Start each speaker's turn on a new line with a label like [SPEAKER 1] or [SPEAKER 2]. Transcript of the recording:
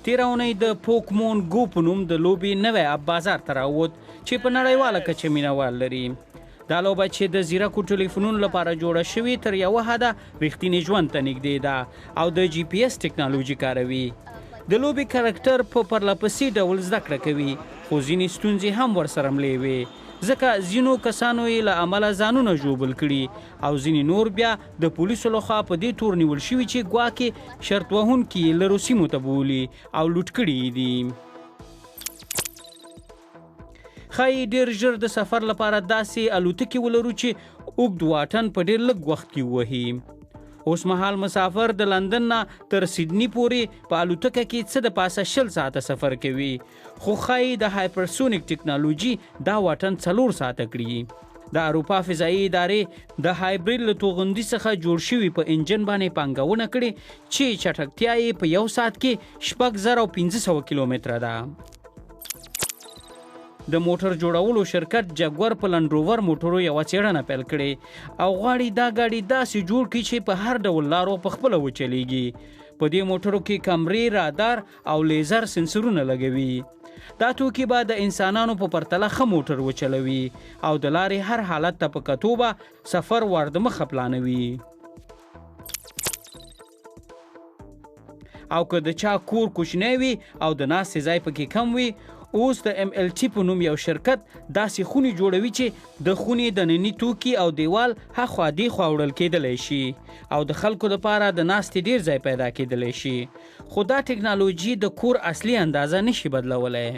[SPEAKER 1] تېره اونۍ د پوکمون ګو په نوم د لوبې نوی اپ بازار ته راووت چې په نړیواله کچه مینهوال لري. دا لوبه چې د ځیرکو ټلیفونونو لپاره جوړه شوې، تر یوه حده رښتیني ژوند ته نږدې ده او د جي پي اس ټکنالوژي کاروي. د لوبې کرکټر په پرلپسې ډول زده کړه کوي، خو ځینې ستونزې هم ورسره ملې وي، ځکه ځینو کسانو یې له امله ځانونه ژوبل کړي او ځینې نور بیا د پولیسو لخوا په دې تور نیول شوي چې ګواکې شرط وهونکي یې لرو سیمو ته بولي او لوټ کړي یې دي. ښایي ډېر ژر د سفر لپاره داسې الوتکې ولرو چې اوږد واټن په ډېر لږ وخت کې ووهي. اوس مهال مسافر د لندن نه تر سیدني پورې په الوتکه کې څه د پاسه 20 ساعته سفر کوي، خو ښایي د هایپرسونیک ټکنالوژي دا واټن 4 ساعته کړي. د اروپا فضایي ادارې د هایبریډ له توغندي څخه جوړ شوي په انجن باندې پانګونه کړې چې چټکتیا یې په یو ساعت کې 6500 کیلومتره ده. د موټر جوړولو شرکت جګور په لنډروور موټرو یوه څېړنه پیل کړې او غواړي دا ګاډي داسې جوړ کړي چې په هر ډول لارو په خپله وچلېږي. په دې موټرو کې کمرې، رادار او لیزر سنسرونه لګوي. دا توکي به د انسانانو په پرتله ښه موټر وچلوي او د لارې هر حالت ته په کتو به سفر وار د مخه پلانوي. او که د چا کور کوچنی وي او د ناستې ځای پکې کم وي، اوس د ام ال ټي په نوم یو شرکت داسې خونې جوړوي چې د خونې د نني توکي او دیوال هاخوا دیخوا وړل کېدلی شي او د خلکو لپاره د ناستې ډیر ځای پیدا کېدلی شي، خو دا ټکنالوژي د کور اصلي اندازه نشي بدلولی.